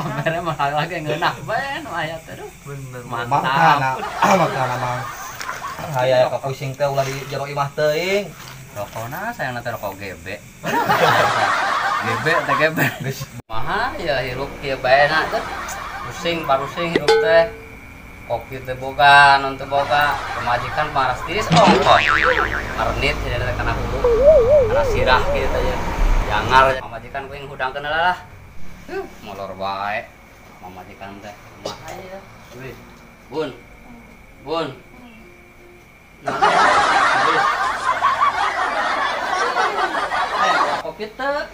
Pamere mah lagi ngeunah bae nu aya teh. Bener. Mantap. Makana mah. Aya ka pusing teh ulah di jero imah teuing. Rokona sayangna teh rokok GB. GB teh GB. Maha ya hirup kieu bae na teh. Pusing parusing hirup teh. Kopi teh boga, non teh boga, pamajikan paras tiris ongkos. Marenit jadi teh kana hulu. Kana sirah kieu teh ya. Jangar pamajikan kuing hudangkeun lah. Molor bae pamajikan teh kumaha ya. Wih. Bun. Bun. Nah, kopi teh.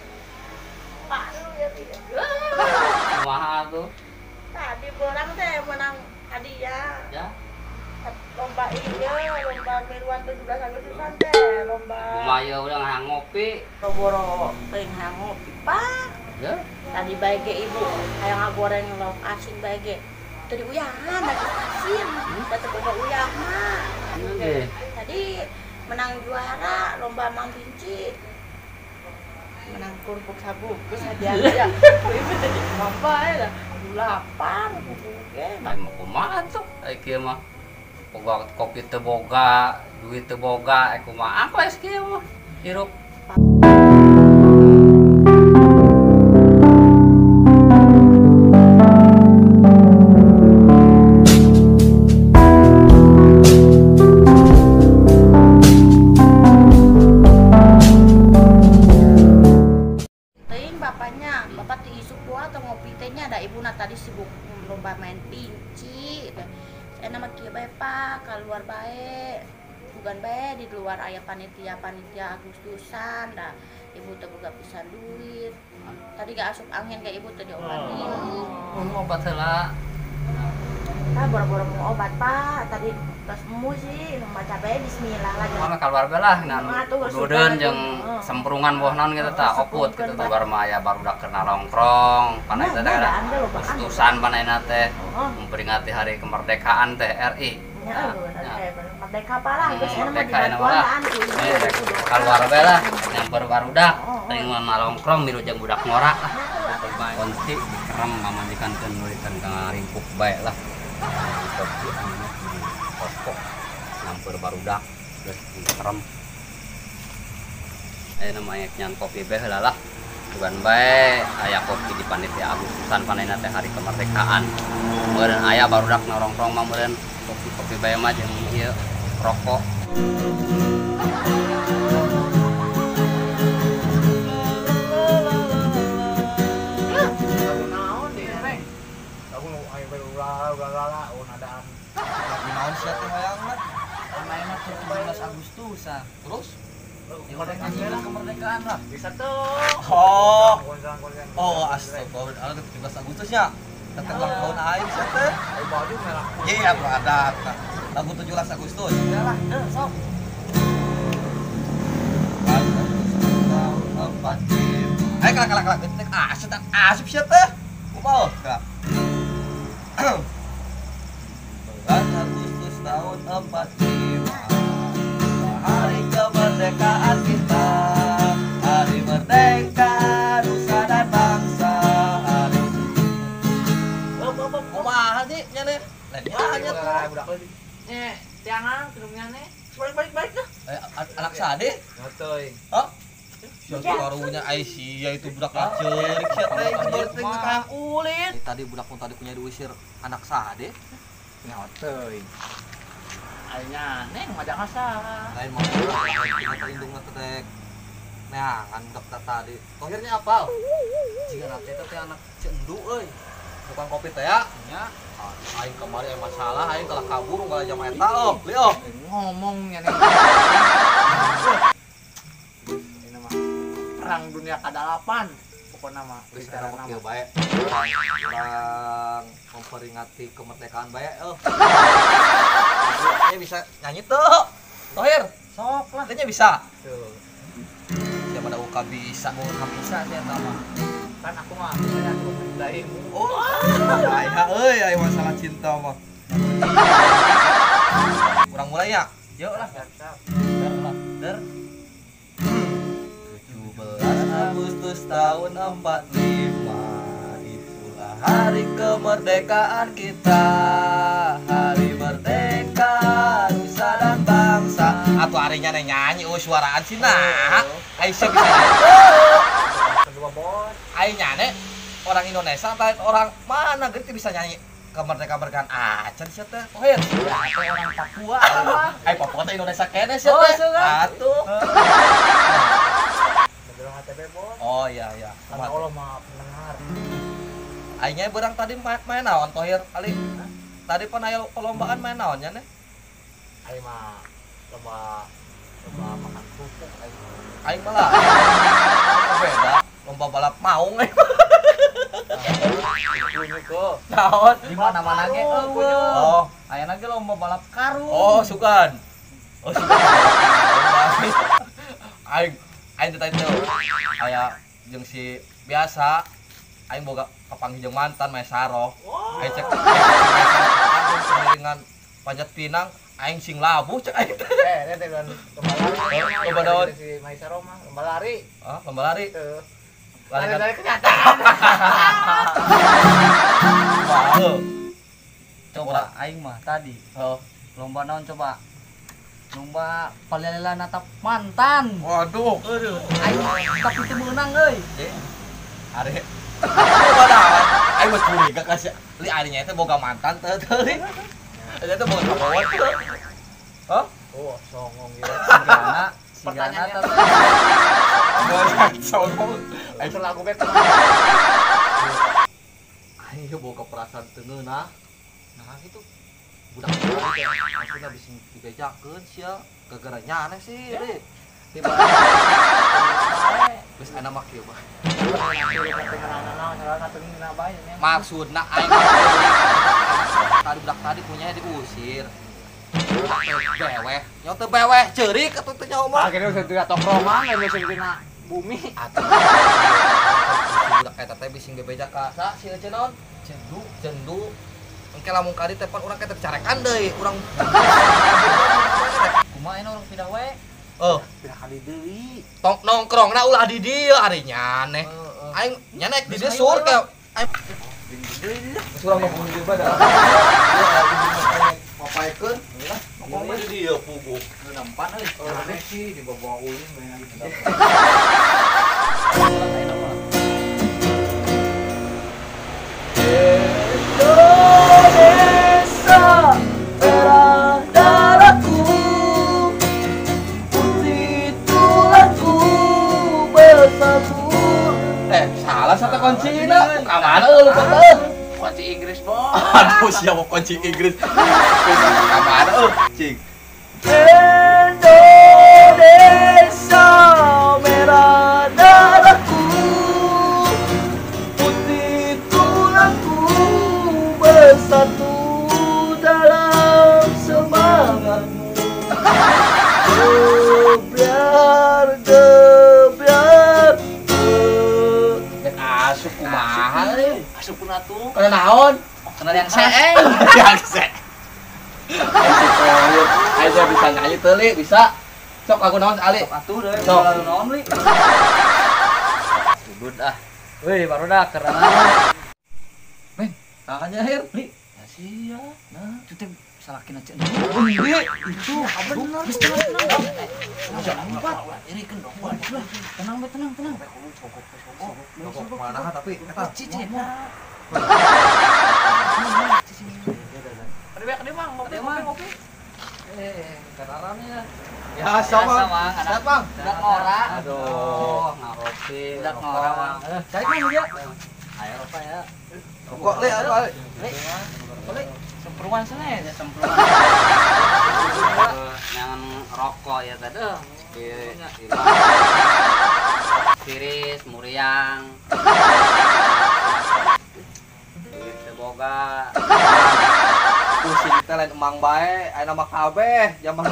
Kumaha tuh? Tadi borang teh menang hadiah. Ya. Lomba iya, lomba miluan 17 Agustusan teh, lomba. Kumaha udah hayang ngopi. Boro teuing hayang ngopi, Pak. Ya. Tadi bae ge ibu hayang ngagoreng lauk asin bae ge. Teu diuyahan lagi asin, da teu boga uyah mah. Tadi menang juara lomba Mang Pinci. Menang kerupuk sabungkus hadiah ya. Ibu tadi lomba ya. Lapar ge. Ai mah kumaha tuh? Ai kieu mah. Boga kopi teu boga, duit teu boga, ai kumaha aku geus kieu mah hirup. Tadi sibuk lomba main pinci. Saya nama kieu bae Pak, keluar bae. Bukan bae di luar aya panitia-panitia Agustusan dah. Ibu teh boga pisan duit. Tadi gak asup angin ka ibu teh diobati. Oh, obat heula. Tah boro-boro mau obat Pak, tadi tos emu sih lomba cabe bismillah lagi. Mah keluar bae lah udeun jeung semprungan boh naon kitu tah oput kitu tuh mah aya barudak keur nongkrong panai teh Agustusan panaina teh memperingati hari kemerdekaan teh RI. Ya, merdeka parah geus merdeka mah. Keluar bae lah nyamper barudak teuing mah nongkrong milu jeung budak ngora lah. Kunci dikerem pamajikan keun nulikan ka ringkuk bae lah. Kopi anu rokok nyamper barudak geus dikerem. Aya namanya nyan kopi bae heula lah. Bukan bae aya kopi di panitia Agustusan panaina teh hari kemerdekaan. Meureun aya barudak nongkrong mah meureun kopi-kopi bae mah jeung ieu rokok. Agustusan. Terus? Kemerdekaan, kemerdekaan lah. Bisa tuh. Oh. Oh, astagfirullah. 17 Agustus ya. Tetep ulang tahun aing sia teh. Baju merah. Iya, ada. Lagu 17 Agustus. Ya lah, sok. Ayo kelak kelak kelak. Asup asup sia teh. Kumaha? Kelak. Bulan Agustus tahun 45. Hari kemerdekaan kita, hari merdeka nusa dan bangsa. Hari kumaha sih nya nih? Lain nya tuh. Nya, tiangan gedungnya nih. Balik balik balik dah. Anak sade? Ngotoy. Hah? Sia karunya ai sia itu budak laceurik sia teh geus teh hayang ulin. Tadi budak mun tadi punya diusir anak saha deh? Nyaho teuing. Aing neng mah jangan saha. Lain mah indung mah teh neangan budak tadi. Tohirnya apal? Jika nanti teh anak cendu euy. Tukang kopi teh ya. Nya. Aing kemarin aya masalah, aing kalah kabur unggal jam eta oh. Li oh. Ngomongnya nih. Ini mah perang dunia ke-8 pokoknya mah geus eta mah kieu bae. Urang memperingati kemerdekaan bae oh. Ini bisa nyanyi tuh. Tohir, sok lah. Nya bisa. Tuh. Siapa da uka bisa, uka bisa sih eta mah. Kan aku mah bisa aku mencintaimu. Oh, aya euy aya masalah cinta mah. Kurang mulai ya? Yuk lah. Der lah, der. 17 Agustus tahun 45, itulah hari kemerdekaan kita. Hari merdeka nusa dan bangsa. Atau harinya nyanyi oh suaraan sih nah. Aisyah bisa nyanyi. Kedua bos. Aing nyane orang Indonesia atau orang mana gitu bisa nyanyi kemerdekaan acan sia teh. Tohir. Atau orang Papua. Ai Papua teh Indonesia kene sia teh. Atuh. Oh iya iya. Karena Allah Maha Pendengar. Aingnya berang tadi main naon Tohir Ali? Tadi pan aya perlombaan main naon nya neh? Aing mah lomba makan kerupuk aing. Aing malah beda. Lomba balap maung aing. Naon? Di mana-mana ge eueuh. Oh, ayana ge lomba balap karung. Oh, sugan. Oh, sugan. Aing aing teh teh aya jeung si biasa aing boga kapanggih jeung mantan Maesaroh. Aing cek sendirian panjat pinang aing sing labuh cek aing teh. Eh, teh lomba lari. Lomba naon? Si Maesaroh mah lomba lari. Ah, lomba lari. Heeh. Lari dari kenyataan. Wah. Coba aing mah tadi. Oh, lomba naon coba? Lomba palila natap mantan. Waduh. Aduh. Aing tapi teu meunang euy. Are. Lomba naon? Aing mah curiga ka sia. Li arinya teh boga mantan teh teh li. Eta teh boga kabawa teh. Hah? Oh, songong ieu. Sigana, sigana teh. Songong. Aing lagu bet. Aing boga perasaan teu ngeunah. Nah gitu. Budak teh maksudna bisa dibejakeun sia gara-gara nyane sih li. Tiba. Geus ana mah kieu mah. Maksudna aing tadi budak tadi punya diusir. Budak teh beweh. Nyaho teu beweh ceurik atuh teh nyaho mah. Akhirnya geus dina tongkrongan geus dina bumi. Atuh. Budak eta teh bising bebeja ka sa si ece naon? Cendu, cendu. Engke lamun kadi teh pan urang teh carekan deui, urang kumaha urang pindah we? Oh, pindah kali deui. Tong nongkrongna ulah di dieu ari nyane. Aing nyanek di dieu sur ke aing urang nongkrong di dieu bae. Papaekeun nongkrong di dieu puguh. Nempan euy. Aneh sih dibawa ulin bae. Indonesia merah darahku, putih tulangku bersatu. Salah satu kuncina. Ka mana lupa teh? Kunci Inggris, Bos. Aduh, siapa kunci Inggris? Ka mana euy, cing. Indonesia merah darahku, putih tulangku bersatu dalam semangatmu. Gebyar, gebyar. Asup kumaha euy? Asup kuna tuh. Kana naon? Kana yang seeng. Yang seeng. Ayo saya bisa nyanyi teu li, bisa. Sok lagu naon Ali? Sok atuh deui, Sok. lagu naon li? Sudut ah. Wih, baru dah keren. Men, tangannya akhir, li. Ya sia. Nah, itu teh Salakina cek. Itu bener. Geus tenang. Jangan irikeun dong. Tenang be tenang tenang. Sogok mana tapi eta cicing. Ada Mang, ngopi ngopi. Kararamnya. Ya sama. Sehat, Bang. Budak ngora. Aduh, ngaropi. Budak ngora, Bang. Cai Mang ya. Ayo apa ya? Rokok le, ayo le. Le. Semperuan sana ya, semperuan. Jangan rokok ya tadi. Tiris, muriang. Duit teboga. Pusing teh lain emang bae, aya nama kabeh, zaman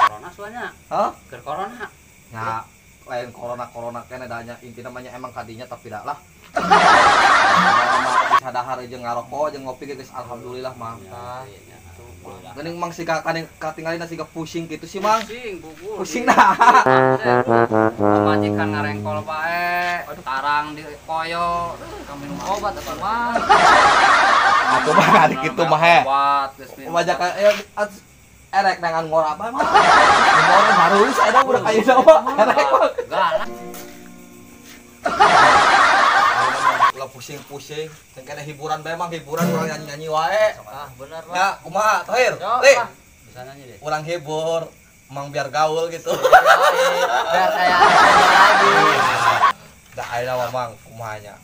corona suanya. Hah? Keur corona. Ya, lain corona-corona kene danya intina mah emang kadinya tapi dah lah. Bisa dahar jeung ngarokok jeung ngopi geus alhamdulillah mah. Geuning mang siga katingalina siga pusing gitu sih mang. Pusing, bubu. Pusing nah. Pamajikan ngarengkol bae, tarang di koyo, minum obat atuh mah. Atuh mah ari kitu mah he. Pamajikan erek dengan ngora bae mah. Ngora harus ada budak ayeuna mah. Erek mah. Galak. Ulah pusing-pusing, teu kena hiburan bae mang hiburan urang nyanyi-nyanyi wae. Ah, bener lah. Ya, kumaha Tohir? Le. Bisa nyanyi deh. Urang hibur, mang biar gaul gitu. Biar kayak lagi. Da ayeuna mah mang kumaha nya.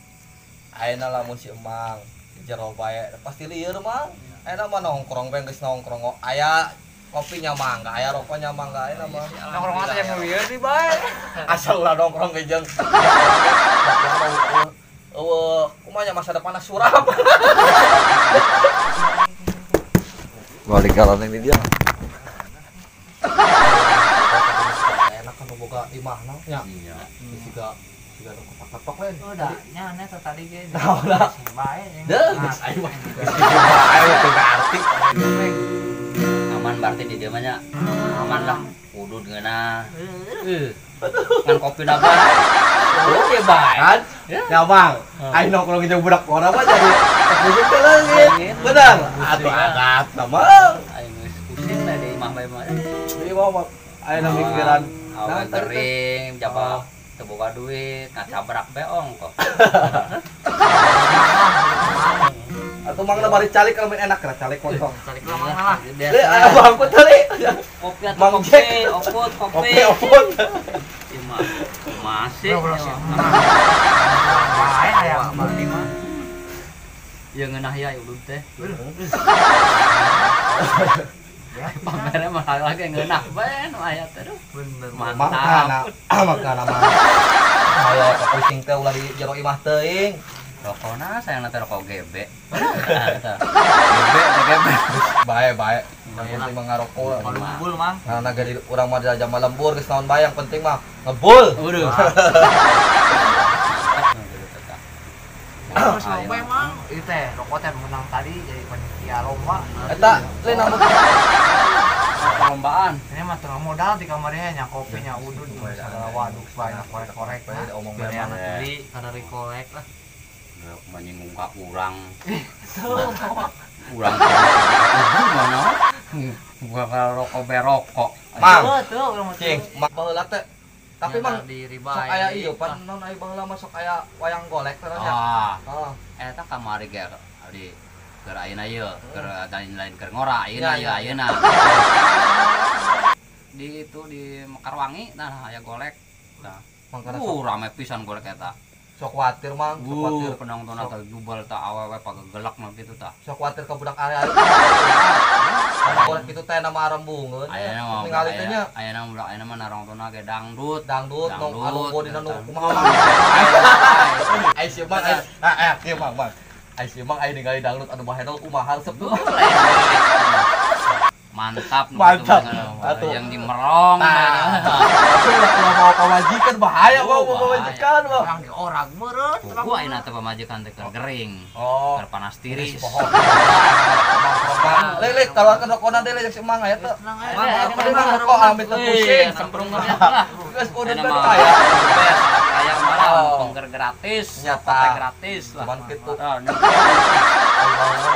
Ayeuna lamun si emang di jero bae pasti lieur mang. Ayeuna mah nongkrong bae geus nongkrong aya kopinya mangga, aya rokoknya mangga ayeuna mah. Nongkrong teh yang lieur di bae. Asal ulah nongkrong ge jeung. Eueuh, kumaha masa depan suram. Balik jalan ini dia. Enak kan boga imahna nya. Iya. Siga siga nu kepak-kepak lain. Udah, nya aneh teh tadi ge. Nah, udah. Bae. Deuh, geus aing mah. Geus bae teu ngarti. Aman berarti di dieu mah nya. Aman lah. Udud ngeunah. Ngan kopi na bae. Oke bae. Kan? Ya Bang, aing nongkrong jeung budak ora mah jadi pusing teh leungit. Bener. Atuh adat mah. Aing geus pusing teh di imah bae mah. Di imah mah aing mikiran awe kering, jaba teu boga duit, ngacabrak bae ongkoh. Atuh mangna bari calik kalau enak lah calik kosong. Calik lah mangna lah. Le, abang pun tali. Kopi atau kopi, oput, kopi. Kopi oput. Masih. Bae aya bali mah. Ya ngeunah ya udud teh. Pamernya mah lagi ngeunah bae nu aya teh. Bener. Mantap. Makana mah. Aya kapusing teh ulah di jero imah teuing. Rokona sayang teh rokok GB. GB GB. Bae bae. Yang penting mah ngarokok. Ngebul mang. Nah, jadi urang mah di zaman lembur geus naon bae yang penting mah ngebul. Waduh. Terus lomba emang itu teh rokok teh menang tadi jadi panitia lomba. Eta lain namun perlombaan. Ini mah tengah modal di kamarnya nya kopinya udud segala waduk banyak korek-korek lah. Omong beli kada dikolek lah. Menyinggung ka urang. Urang mana? Gua rokok berokok. Mang. Cing, mang baheula teh. Tapi mang sok aya ieu pan naon aya baheula mah sok aya wayang golek teh nya. Ah. Eta kamari ge di keur ayeuna ieu, keur lain keur ngora ayeuna ieu ayeuna. Di itu di Mekarwangi nah aya golek. Nah, rame pisan golek eta. Sok kuatir mang, sok kuatir penonton teh jubal tah awewe pagegelak mah kitu tah. Sok kuatir ka budak area. Golek kitu teh nama arembungeun. Ayeuna ningali teh nya. Ayeuna budak ayeuna mah narongtonna ge dangdut, dangdut tong anu bodina nu kumaha mang. Ai si mang kieu mang mang. Ai si mang aya ningali dangdut anu bahedol kumaha resep tuh. Mantap, mantap. Atuh yang di Merong. Tapi ulah mau pamajikan bahaya mau pamajikan mah. Orang ge orang meureun. Gua ayeuna teh pamajikan teh keur gering. Oh. Keur panas tiris. Le le tawarkeun rokona deui le si Mang aya teh. Mang rokok amit teh pusing. Semprung lah. Geus kudu teh aya. Aya malah keur gratis. Nyata gratis lah. Cuman kitu.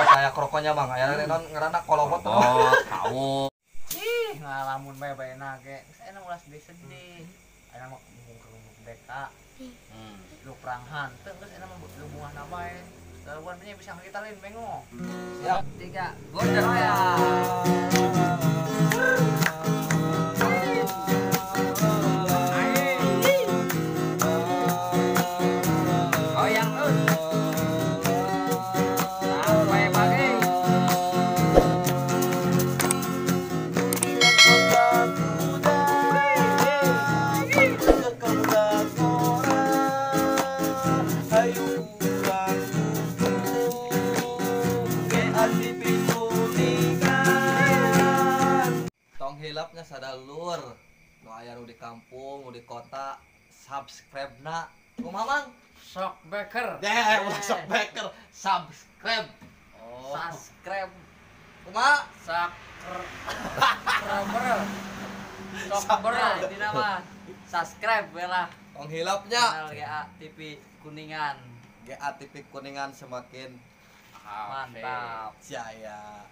Kayak krokonya Bang, aya non ngaranna kolobot. Oh, tahu. Ih, ngalamun bae bae ge. Geus aya ulah sedih-sedih. Aya mah ngomong BK. Lu perang hantu geus aya mah lu bungahna bae. Lawan nya bisa ngitalin bengong. Siap. 3 gondel ya. Goyang terus. Sampai pagi. Tong hilapnya sadalur nu aya nu di kampung, nu di kota, subscribe na. Kumaha Mang? Sok Baker. Deh, ulah sok baker, subscribe. Oh. Subscribe. Kumaha? Subscriber. Sok ber dina mah. Subscribe we lah. Tong hilapnya Channel GA TV Kuningan. GA TV Kuningan semakin mantap. Jaya.